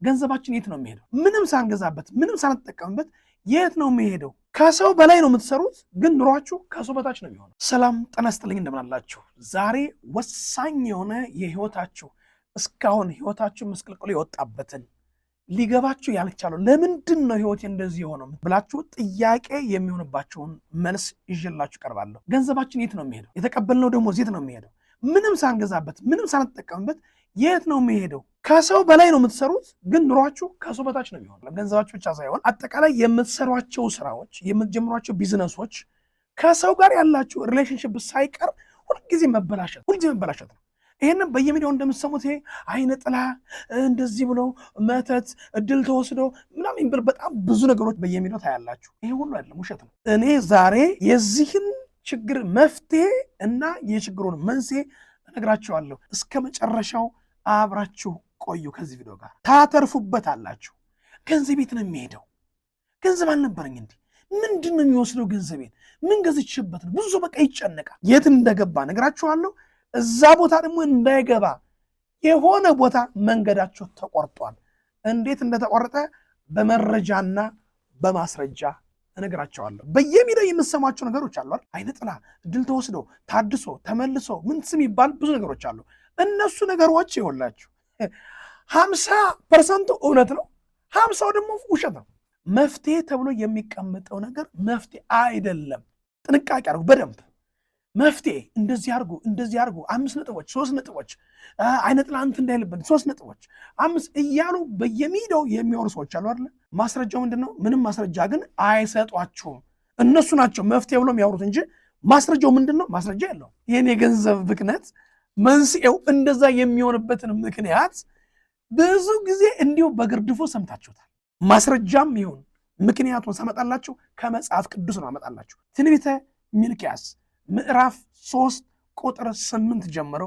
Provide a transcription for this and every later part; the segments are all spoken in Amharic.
ገንዘባችን የት ነው የሚሄደው? ምንም ሳንገዛበት፣ ምንም ሳንጠቀምበት የት ነው የሚሄደው? ከሰው በላይ ነው የምትሰሩት፣ ግን ኑሯችሁ ከሰው በታች ነው የሚሆነው። ሰላም ጤና ይስጥልኝ፣ እንደምን አላችሁ? ዛሬ ወሳኝ የሆነ የህይወታችሁ እስካሁን ህይወታችሁ ምስቅልቅሉ የወጣበትን ሊገባችሁ ያልቻለው ለምንድን ነው ህይወቴ እንደዚህ የሆነው ብላችሁ ጥያቄ የሚሆንባቸውን መልስ ይዤላችሁ ቀርባለሁ። ገንዘባችን የት ነው የሚሄደው? የተቀበልነው ደሞዝ የት ነው የሚሄደው? ምንም ሳንገዛበት፣ ምንም ሳንጠቀምበት የት ነው የሚሄደው? ከሰው በላይ ነው የምትሰሩት፣ ግን ኑሯችሁ ከሰው በታች ነው የሚሆነው። ገንዘባችሁ ብቻ ሳይሆን አጠቃላይ የምትሰሯቸው ስራዎች፣ የምትጀምሯቸው ቢዝነሶች፣ ከሰው ጋር ያላችሁ relationship ሳይቀር ሁልጊዜ መበላሸት፣ ሁልጊዜ መበላሸት ነው። ይህንም በየሚዲያው እንደምትሰሙት ይሄ አይነ ጥላ እንደዚህ ብሎ መተት እድል ተወስዶ ምናምን የሚል በጣም ብዙ ነገሮች በየሚዲያው ታያላችሁ። ይሄ ሁሉ አይደለም፣ ውሸት ነው። እኔ ዛሬ የዚህን ችግር መፍትሄ እና የችግሩን መንስኤ እነግራችኋለሁ። እስከ መጨረሻው አብራችሁ ቆዩ። ከዚህ ቪዲዮ ጋር ታተርፉበት አላችሁ። ገንዘብ የት ነው የሚሄደው? ገንዘብ አልነበረኝ እንዲህ ምንድን ነው የሚወስደው ገንዘቤን? ምን ገዝቼበት ነው? ብዙ ሰው በቃ ይጨነቃል። የት እንደገባ እነግራችኋለሁ። እዛ ቦታ ደግሞ እንዳይገባ የሆነ ቦታ መንገዳችሁ ተቆርጧል። እንዴት እንደተቆረጠ በመረጃና በማስረጃ እነግራቸዋለሁ። በየሚዲያው የምሰማቸው ነገሮች አሉ። አይነ ጥላ፣ እድል ተወስዶ ታድሶ ተመልሶ ምን ስም ይባል ብዙ ነገሮች አሉ። እነሱ ነገሮች ይሆንላችሁ 50% እውነት ነው፣ 50ው ደግሞ ውሸት ነው። መፍትሄ ተብሎ የሚቀመጠው ነገር መፍትሄ አይደለም። ጥንቃቄ አድርጉ በደንብ። መፍትሄ እንደዚህ አድርጉ፣ እንደዚህ አድርጉ፣ 5 ነጥቦች፣ 3 ነጥቦች፣ አይነ ጥላ እንትን እንዳይልብን 3 ነጥቦች፣ 5 እያሉ በየሚዲያው የሚያወሩ ሰዎች አሉ አይደለ? ማስረጃው ምንድን ነው? ምንም ማስረጃ ግን አይሰጧችሁም። እነሱ ናቸው መፍትሄ ብሎ የሚያወሩት እንጂ ማስረጃው ምንድን ነው? ማስረጃ የለውም። ይህን የገንዘብ ብክነት መንስኤው እንደዛ የሚሆንበትን ምክንያት ብዙ ጊዜ እንዲሁ በግርድፉ ሰምታችሁታል። ማስረጃም ይሁን ምክንያቱን ሳመጣላችሁ ከመጽሐፍ ቅዱስ ነው አመጣላችሁ። ትንቢተ ሚልክያስ ምዕራፍ 3 ቁጥር 8 ጀምሮ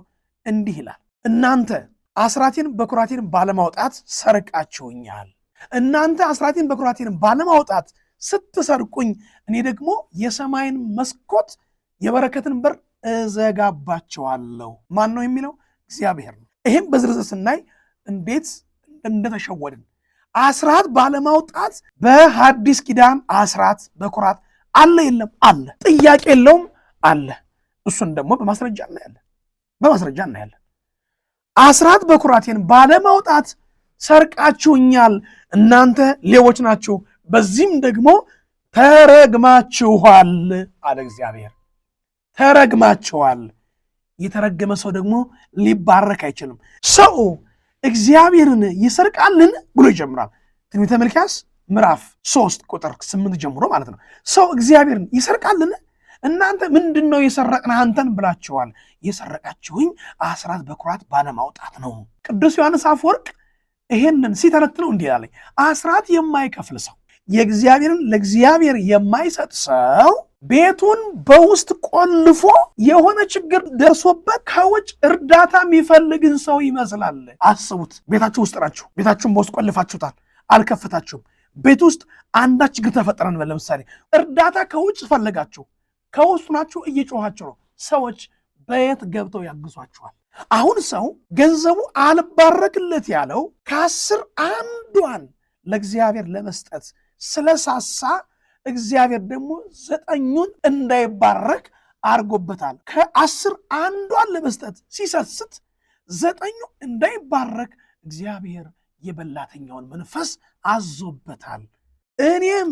እንዲህ ይላል፣ እናንተ አስራቴን በኩራቴን ባለማውጣት ሰርቃችሁኛል። እናንተ አስራቴን በኩራቴን ባለማውጣት ስትሰርቁኝ እኔ ደግሞ የሰማይን መስኮት የበረከትን በር እዘጋባቸዋለሁ። ማን ነው የሚለው? እግዚአብሔር ነው። ይህም በዝርዝር ስናይ እንዴት እንደተሸወድን አስራት ባለማውጣት በሐዲስ ኪዳን አስራት በኩራት አለ የለም? አለ። ጥያቄ የለውም፣ አለ። እሱን ደግሞ በማስረጃ እናያለን፣ በማስረጃ እናያለን። አስራት በኩራቴን ባለማውጣት ሰርቃችሁኛል፣ እናንተ ሌቦች ናችሁ፣ በዚህም ደግሞ ተረግማችኋል አለ እግዚአብሔር። ተረግማችኋል። የተረገመ ሰው ደግሞ ሊባረክ አይችልም። ሰው እግዚአብሔርን ይሰርቃልን ብሎ ይጀምራል። ትንቢተ ሚልክያስ ምዕራፍ 3 ቁጥር 8 ጀምሮ ማለት ነው። ሰው እግዚአብሔርን ይሰርቃልን? እናንተ ምንድነው የሰረቅነህ አንተን ብላችኋል። የሰረቃችሁኝ አስራት በኩራት ባለማውጣት ነው። ቅዱስ ዮሐንስ አፈወርቅ ይሄንን ሲተነትነው እንዲህ አለኝ፣ አስራት የማይከፍል ሰው የእግዚአብሔርን ለእግዚአብሔር የማይሰጥ ሰው ቤቱን በውስጥ ቆልፎ የሆነ ችግር ደርሶበት ከውጭ እርዳታ የሚፈልግን ሰው ይመስላል። አስቡት፣ ቤታችሁ ውስጥ ናችሁ። ቤታችሁን በውስጥ ቆልፋችሁታል፣ አልከፈታችሁም። ቤት ውስጥ አንዳች ችግር ተፈጠረ እንበል። ለምሳሌ እርዳታ ከውጭ ፈለጋችሁ፣ ከውስጥ ናችሁ፣ እየጮኻችሁ ነው። ሰዎች በየት ገብተው ያግዟችኋል? አሁን ሰው ገንዘቡ አልባረክለት ያለው ከ10 አንዷን ለእግዚአብሔር ለመስጠት ስለሳሳ እግዚአብሔር ደግሞ 9ኙን እንዳይባረክ አድርጎበታል። ከ10 አንዷን ለመስጠት ሲሰስት 9ኙ እንዳይባረክ እግዚአብሔር የበላተኛውን መንፈስ አዞበታል። እኔም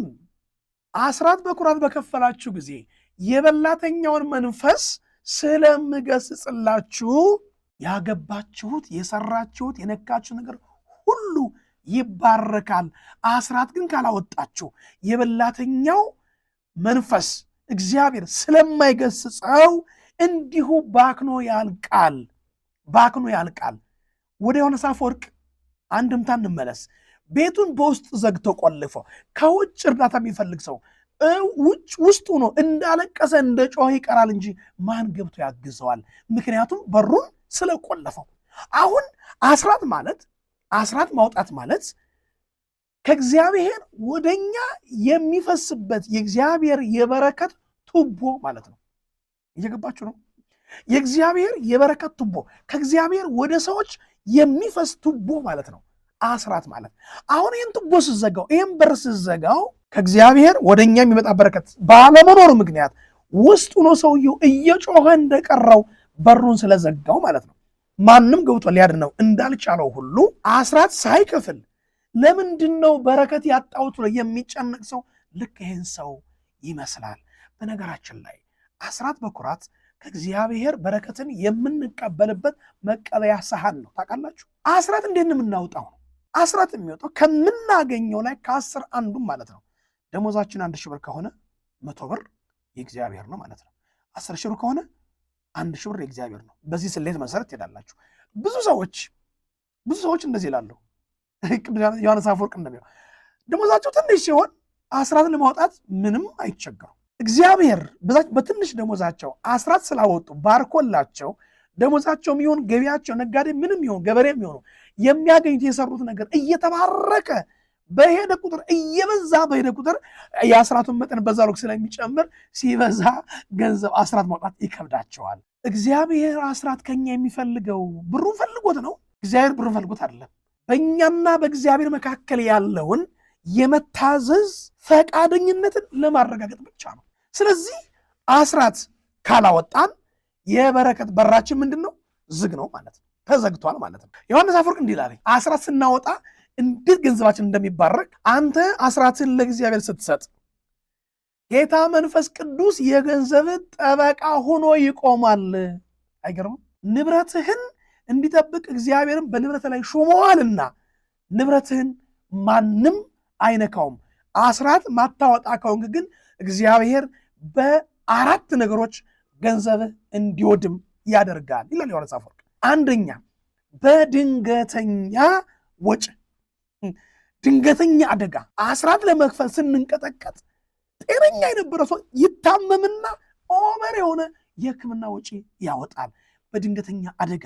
አስራት በኩራት በከፈላችሁ ጊዜ የበላተኛውን መንፈስ ስለምገስጽላችሁ ያገባችሁት፣ የሰራችሁት፣ የነካችሁት ነገር ሁሉ ይባረካል። አስራት ግን ካላወጣችሁ የበላተኛው መንፈስ እግዚአብሔር ስለማይገስጸው እንዲሁ ባክኖ ያልቃል፣ ባክኖ ያልቃል። ወደ ዮሐንስ አፈወርቅ አንድምታ እንመለስ። ቤቱን በውስጥ ዘግቶ ቆልፎ ከውጭ እርዳታ የሚፈልግ ሰው ውጭ ውስጡ ነው እንዳለቀሰ እንደ ጮኸ ይቀራል እንጂ ማን ገብቶ ያግዘዋል? ምክንያቱም በሩን ስለቆለፈው። አሁን አስራት ማለት አስራት ማውጣት ማለት ከእግዚአብሔር ወደኛ የሚፈስበት የእግዚአብሔር የበረከት ቱቦ ማለት ነው። እየገባችሁ ነው? የእግዚአብሔር የበረከት ቱቦ ከእግዚአብሔር ወደ ሰዎች የሚፈስ ቱቦ ማለት ነው። አስራት ማለት። አሁን ይህን ቱቦ ስዘጋው፣ ይህን በር ስዘጋው ከእግዚአብሔር ወደ እኛ የሚመጣ በረከት ባለመኖሩ ምክንያት ውስጥ ሆኖ ሰውየው እየጮኸ እንደቀረው በሩን ስለዘጋው ማለት ነው። ማንም ገብቶ ሊያድነው እንዳልቻለው ሁሉ አስራት ሳይከፍል ለምንድን ነው በረከት ያጣሁት ብሎ የሚጨነቅ ሰው ልክ ይህን ሰው ይመስላል። በነገራችን ላይ አስራት በኩራት ከእግዚአብሔር በረከትን የምንቀበልበት መቀበያ ሰሃን ነው። ታውቃላችሁ፣ አስራት እንዴት ነው የምናወጣው? አስራት የሚወጣው ከምናገኘው ላይ ከ10 አንዱም ማለት ነው። ደሞዛችን 1000 ብር ከሆነ 100 ብር የእግዚአብሔር ነው ማለት ነው። 10 ሺህ ብር ከሆነ 1000 ብር የእግዚአብሔር ነው። በዚህ ስሌት መሰረት ትሄዳላችሁ። ብዙ ሰዎች እንደዚህ ይላሉ። ቅዱስ ዮሐንስ አፈወርቅ እንደሚለው ደሞዛቸው ትንሽ ሲሆን አስራትን ለማውጣት ምንም አይቸገሩም። እግዚአብሔር በዛች በትንሽ ደሞዛቸው አስራት ስላወጡ ባርኮላቸው ደሞዛቸውም ይሁን ገቢያቸው፣ ነጋዴ ምንም ይሁን ገበሬም ይሁኑ የሚያገኙት የሰሩት ነገር እየተባረከ በሄደ ቁጥር፣ እየበዛ በሄደ ቁጥር የአስራቱን መጠን በዛ ልክ ስለሚጨምር ሲበዛ ገንዘብ አስራት ማውጣት ይከብዳቸዋል። እግዚአብሔር አስራት ከኛ የሚፈልገው ብሩን ፈልጎት ነው? እግዚአብሔር ብሩን ፈልጎት አይደለም። በእኛና በእግዚአብሔር መካከል ያለውን የመታዘዝ ፈቃደኝነትን ለማረጋገጥ ብቻ ነው። ስለዚህ አስራት ካላወጣን የበረከት በራችን ምንድን ነው? ዝግ ነው ማለት ነው። ተዘግቷል ማለት ነው። ዮሐንስ አፈወርቅ እንዲህ ይላል፣ አስራት ስናወጣ እንዴት ገንዘባችን እንደሚባረክ። አንተ አስራትን ለእግዚአብሔር ስትሰጥ ጌታ መንፈስ ቅዱስ የገንዘብ ጠበቃ ሆኖ ይቆማል። አይገርምም? ንብረትህን እንዲጠብቅ እግዚአብሔርን በንብረት ላይ ሾመዋልና ንብረትህን ማንም አይነካውም። አስራት ማታወጣ ከሆንክ ግን እግዚአብሔር በአራት ነገሮች ገንዘብህ እንዲወድም ያደርጋል ይላል ዮሐንስ አፈወርቅ። አንደኛ፣ በድንገተኛ ወጪ፣ ድንገተኛ አደጋ። አስራት ለመክፈል ስንንቀጠቀጥ ጤነኛ የነበረ ሰው ይታመምና over የሆነ የሕክምና ወጪ ያወጣል። በድንገተኛ አደጋ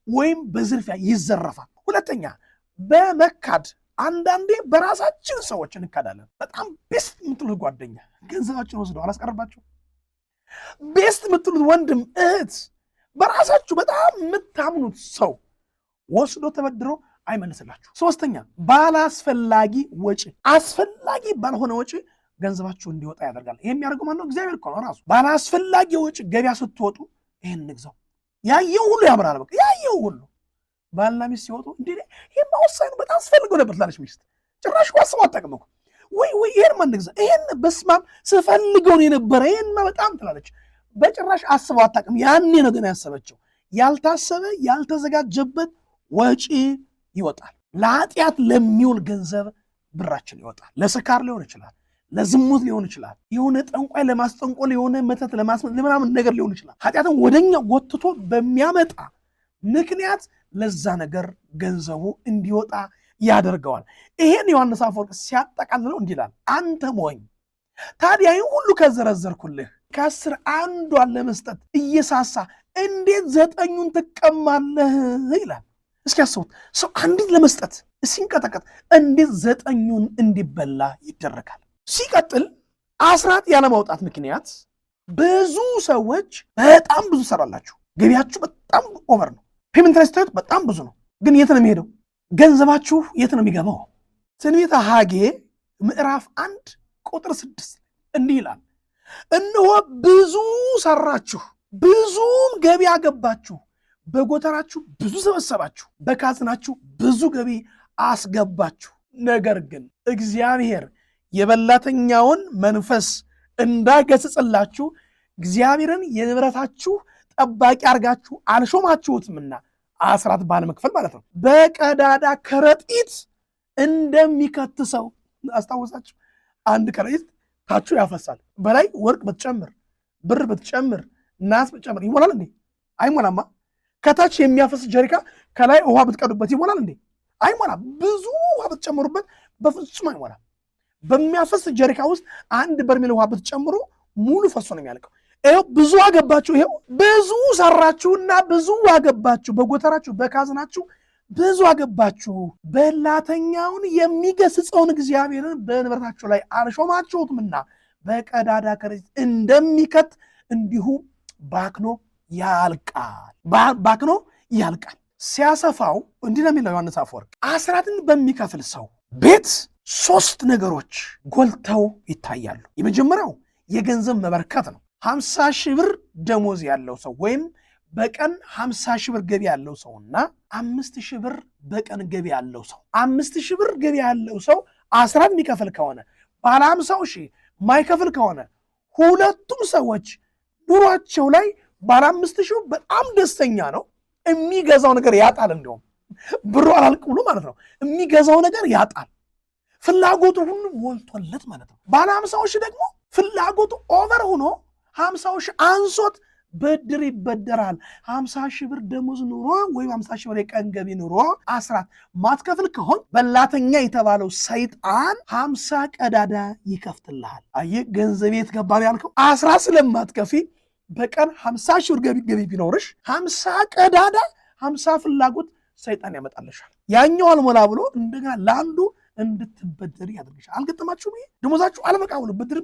ወይም በዝርፊያ ይዘረፋል። ሁለተኛ፣ በመካድ። አንዳንዴ በራሳችን ሰዎች እንካዳለን። በጣም best የምትሉት ጓደኛ ገንዘባችን ወስደው አላስቀርባቸው። Best የምትሉት ወንድም፣ እህት፣ በራሳችሁ በጣም የምታምኑት ሰው ወስዶ ተበድሮ አይመልስላችሁ። ሶስተኛ፣ ባላስፈላጊ ወጪ፣ አስፈላጊ ባልሆነ ወጪ ገንዘባችሁ እንዲወጣ ያደርጋል። ይሄ የሚያደርገው ማነው? እግዚአብሔር እኮ ነው ራሱ። ባላስፈላጊ ወጪ ገበያ ስትወጡ ይሄን እንግዛው፣ ያየው ሁሉ ያምራል። በቃ ያየው ሁሉ። ባልና ሚስት ሲወጡ እንዴ ይሄማ ወሳኝ ነው፣ በጣም አስፈልገው ነበር ትላለች ሚስት። ጭራሽ እኮ አስበው አታውቅም እኮ። ወይ ወይ ይሄንማ እንግዛ፣ ይሄን በስማም ስፈልገው ነው የነበረ፣ ይሄንማ በጣም ትላለች። በጭራሽ አስበው አታውቅም። ያኔ ነው ገና ያሰበችው። ያልታሰበ ያልተዘጋጀበት ወጪ ይወጣል። ለኃጢአት ለሚውል ገንዘብ ብራችን ይወጣል። ለስካር ሊሆን ይችላል፣ ለዝሙት ሊሆን ይችላል፣ የሆነ ጠንቋይ ለማስጠንቆል፣ የሆነ መተት ለማስመተት ለምናምን ነገር ሊሆን ይችላል። ኃጢአትን ወደኛ ጎትቶ በሚያመጣ ምክንያት ለዛ ነገር ገንዘቡ እንዲወጣ ያደርገዋል። ይሄን ዮሐንስ አፈወርቅ ሲያጠቃልለው እንዲህ ይላል፣ አንተ ሞኝ፣ ታዲያ ይህን ሁሉ ከዘረዘርኩልህ ከ10 አንዷን ለመስጠት እየሳሳ እንዴት 9ኙን ትቀማለህ ይላል። እስኪ ያስቡት፣ ሰው አንዲት ለመስጠት ሲንቀጠቀጥ እንዴት 9ኙን እንዲበላ ይደረጋል? ሲቀጥል አስራት ያለማውጣት ምክንያት ብዙ ሰዎች በጣም ብዙ ሰራላችሁ፣ ገቢያችሁ በጣም over ነው። Payment ላይ ስታዩት በጣም ብዙ ነው። ግን የት ነው የሚሄደው? ገንዘባችሁ የት ነው የሚገባው? ትንቢተ ሐጌ ምዕራፍ 1 ቁጥር 6 እንዲህ ይላል፣ እነሆ ብዙ ሰራችሁ፣ ብዙም ገቢ አገባችሁ፣ በጎተራችሁ ብዙ ሰበሰባችሁ፣ በካዝናችሁ ብዙ ገቢ አስገባችሁ። ነገር ግን እግዚአብሔር የበላተኛውን መንፈስ እንዳይገሥጽላችሁ እግዚአብሔርን የንብረታችሁ ጠባቂ አድርጋችሁ አልሾማችሁትምና፣ አስራት ባለመክፈል ማለት ነው። በቀዳዳ ከረጢት እንደሚከት ሰው አስታወሳችሁ? አንድ ከረጢት ታቹ ያፈሳል። በላይ ወርቅ ብትጨምር፣ ብር ብትጨምር፣ ናስ ብትጨምር ይሞላል እንዴ? አይሞላማ። ከታች የሚያፈስ ጀሪካ ከላይ ውሃ ብትቀዱበት ይሞላል እንዴ? አይሞላም። ብዙ ውሃ ብትጨምሩበት በፍጹም አይሞላም። በሚያፈስ ጀሪካ ውስጥ አንድ በርሜል ውሃ ብትጨምሩ ሙሉ ፈሶ ነው የሚያልቀው። ይኸው ብዙ አገባችሁ፣ ይኸው ብዙ ሰራችሁና ብዙ አገባችሁ፣ በጎተራችሁ በካዝናችሁ ብዙ አገባችሁ። በላተኛውን የሚገስጸውን እግዚአብሔርን በንብረታችሁ ላይ አልሾማችሁትምና በቀዳዳ ከረጢት እንደሚከት እንዲሁ ባክኖ ያልቃል። ባክኖ ያልቃል። ሲያሰፋው እንዲህ ነው የሚለው ዮሐንስ አፈወርቅ፣ አስራትን በሚከፍል ሰው ቤት ሶስት ነገሮች ጎልተው ይታያሉ። የመጀመሪያው የገንዘብ መበርከት ነው። 50 ሺህ ብር ደሞዝ ያለው ሰው ወይም በቀን 50 ሺህ ብር ገቢ ያለው ሰውና 5,000 ብር በቀን ገቢ ያለው ሰው፣ 5,000 ብር ገቢ ያለው ሰው አስራት የሚከፍል ከሆነ፣ ባለ 50 ሺህ ማይከፍል ከሆነ፣ ሁለቱም ሰዎች ኑሯቸው ላይ ባለ 5,000 በጣም ደስተኛ ነው። የሚገዛው ነገር ያጣል። እንዲሁም ብሩ አላልቅ ብሎ ማለት ነው። የሚገዛው ነገር ያጣል። ፍላጎቱ ሁሉ ሞልቶለት ማለት ነው። ባለ 50 ሺህ ደግሞ ፍላጎቱ over ሆኖ 50 ሺህ አንሶት ብድር ይበደራል። 50 ሺህ ብር ደሞዝ ኑሮ ወይም 50 ሺህ ብር የቀን ገቢ ኑሮ አስራት ማትከፍል ከሆን በላተኛ የተባለው ሰይጣን 50 ቀዳዳ ይከፍትልሃል። አየህ፣ ገንዘቤ የት ገባ ነው ያልከው? አስራት ስለማትከፊ በቀን 50 ሺህ ብር ገቢ ቢኖርሽ 50 ቀዳዳ፣ 50 ፍላጎት ሰይጣን ያመጣልሻል። ያኛው አልሞላ ብሎ እንደገና ለአንዱ እንድትበደር ያደርግሻል። አልገጠማችሁም? ይሄ ደሞዛችሁ አልበቃ ብሎ ብድር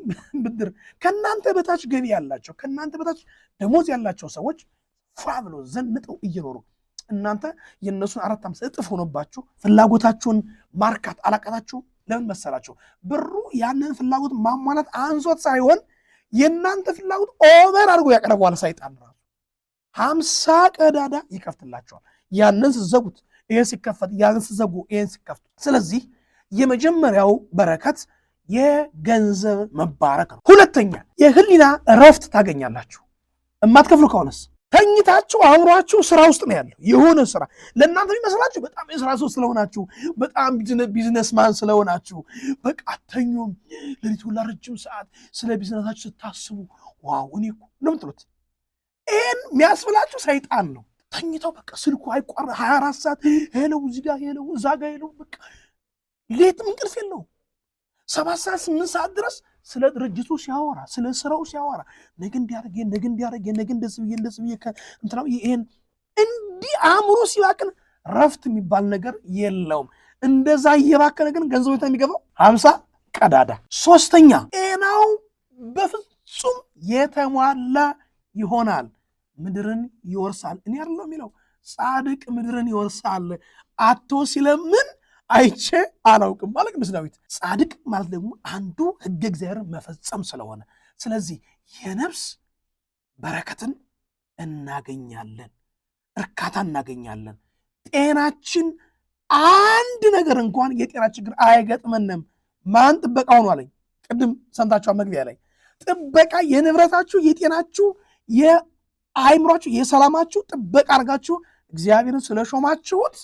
ብድር፣ ከእናንተ በታች ገቢ ያላቸው፣ ከእናንተ በታች ደሞዝ ያላቸው ሰዎች ፏ ብሎ ዘንጠው እየኖሩ እናንተ የእነሱን አራት አምስት እጥፍ ሆኖባችሁ ፍላጎታችሁን ማርካት አላቃታችሁ። ለምን መሰላችሁ? ብሩ ያንን ፍላጎት ማሟላት አንሶት ሳይሆን የእናንተ ፍላጎት over አድርጎ ያቀርበዋል። ሰይጣን ራሱ 50 ቀዳዳ ይከፍትላቸዋል። ያንን ስዘጉት ይሄን ሲከፈት፣ ያንን ስዘጉ ይሄን ሲከፍቱ። ስለዚህ የመጀመሪያው በረከት የገንዘብ መባረክ ነው። ሁለተኛ የህሊና እረፍት ታገኛላችሁ። እማትከፍሉ ከሆነስ ተኝታችሁ አእምሯችሁ ስራ ውስጥ ነው ያለው። የሆነ ስራ ለእናንተ የሚመስላችሁ በጣም የስራ ሰው ስለሆናችሁ፣ በጣም businessman ስለሆናችሁ በቃ አተኙም። ሌሊት ሁላ ረጅም ሰዓት ስለ ቢዝነሳችሁ ስታስቡ wow እኔ እኮ ነው የምትሉት። ይሄን የሚያስብላችሁ ሰይጣን ነው። ተኝተው በቃ ስልኩ አይቋረጥ፣ 24 ሰዓት hello እዚህ ጋር፣ hello እዛ ጋር፣ hello፣ በቃ ሌትም እንቅልፍ የለውም። 7 ሰዓት 8 ሰዓት ድረስ ስለ ድርጅቱ ሲያወራ፣ ስለ ስራው ሲያወራ፣ ነገ እንዲያደርግ፣ ነገ እንዲያደርግ፣ ነገ እንደዚህ ብዬ እንደዚህ ብዬ እንትና ይሄን እንዲህ አእምሮ ሲባክን ረፍት የሚባል ነገር የለውም። እንደዛ እየባከነ ግን ገንዘቡ የት ነው የሚገባው? 50 ቀዳዳ። ሶስተኛ ጤናው በፍጹም የተሟላ ይሆናል፣ ምድርን ይወርሳል። እኔ አይደለም የሚለው፣ ጻድቅ ምድርን ይወርሳል። አቶ ሲለምን አይቼ አላውቅም ማለት ቅዱስ ዳዊት። ጻድቅ ማለት ደግሞ አንዱ ሕገ እግዚአብሔርን መፈጸም ስለሆነ፣ ስለዚህ የነፍስ በረከትን እናገኛለን፣ እርካታ እናገኛለን። ጤናችን አንድ ነገር እንኳን የጤና ችግር አይገጥመንም። ማን ጥበቃ ሆኖ አለኝ? ቅድም ሰምታችኋል መግቢያ ላይ፣ ጥበቃ የንብረታችሁ፣ የጤናችሁ፣ የአእምሯችሁ፣ የሰላማችሁ ጥበቃ አድርጋችሁ እግዚአብሔርን ስለሾማችሁት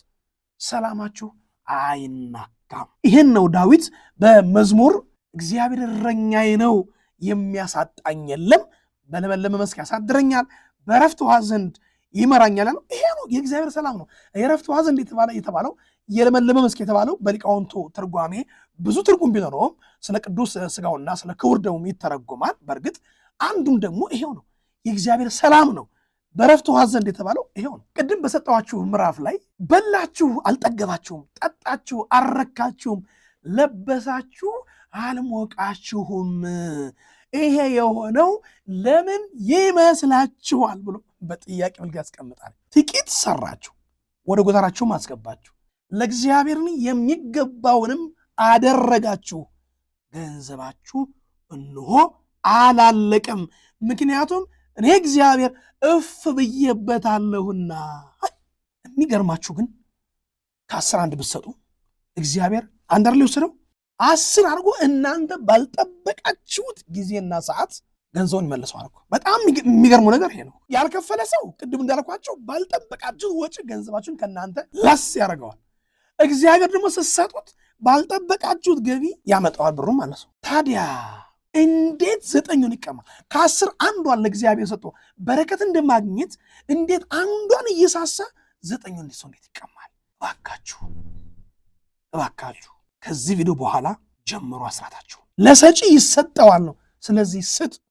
ሰላማችሁ አይናጋም። ይህን ነው ዳዊት በመዝሙር እግዚአብሔር እረኛዬ ነው የሚያሳጣኝ የለም፣ በለመለመ መስክ ያሳድረኛል፣ በዕረፍት ውኃ ዘንድ ይመራኛል ያለው ይሄ ነው። የእግዚአብሔር ሰላም ነው። የዕረፍት ውኃ ዘንድ የተባለው፣ የለመለመ መስክ የተባለው በሊቃውንቱ ትርጓሜ ብዙ ትርጉም ቢኖረውም ስለ ቅዱስ ስጋውና ስለ ክቡር ደሙም ይተረጎማል። በእርግጥ አንዱም ደግሞ ይሄው ነው፣ የእግዚአብሔር ሰላም ነው። በዕረፍት ውኃ ዘንድ የተባለው ይሄው ነው። ቅድም በሰጠኋችሁ ምዕራፍ ላይ በላችሁ አልጠገባችሁም፣ ጠጣችሁ አልረካችሁም፣ ለበሳችሁ አልሞቃችሁም። ይሄ የሆነው ለምን ይመስላችኋል ብሎ በጥያቄ መልክ ያስቀምጣል። ጥቂት ሰራችሁ፣ ወደ ጎተራችሁም አስገባችሁ፣ ለእግዚአብሔርን የሚገባውንም አደረጋችሁ፣ ገንዘባችሁ እንሆ አላለቀም። ምክንያቱም እኔ እግዚአብሔር እፍ ብዬበታለሁና። የሚገርማችሁ ግን ከ10 አንድ ብትሰጡ እግዚአብሔር አንድ አይደል የወሰደው፣ 10 አድርጎ እናንተ ባልጠበቃችሁት ጊዜና ሰዓት ገንዘቡን ይመልሰዋል እኮ። በጣም የሚገርመው ነገር ይሄ ነው። ያልከፈለ ሰው ቅድም እንዳልኳቸው ባልጠበቃችሁት ወጪ ገንዘባችሁን ከእናንተ ላስ ያደርገዋል። እግዚአብሔር ደግሞ ስትሰጡት ባልጠበቃችሁት ገቢ ያመጣዋል ብሩ ማለት ነው። ታዲያ እንዴት ዘጠኙን ይቀማል? ከ10 አንዷን ለእግዚአብሔር ሰጥቶ በረከት እንደማግኘት እንዴት አንዷን እየሳሳ ዘጠኙን ሰው እንዴት ይቀማል? እባካችሁ እባካችሁ ከዚህ ቪዲዮ በኋላ ጀምሮ አስራታችሁ። ለሰጪ ይሰጠዋል ነው። ስለዚህ ስጥ።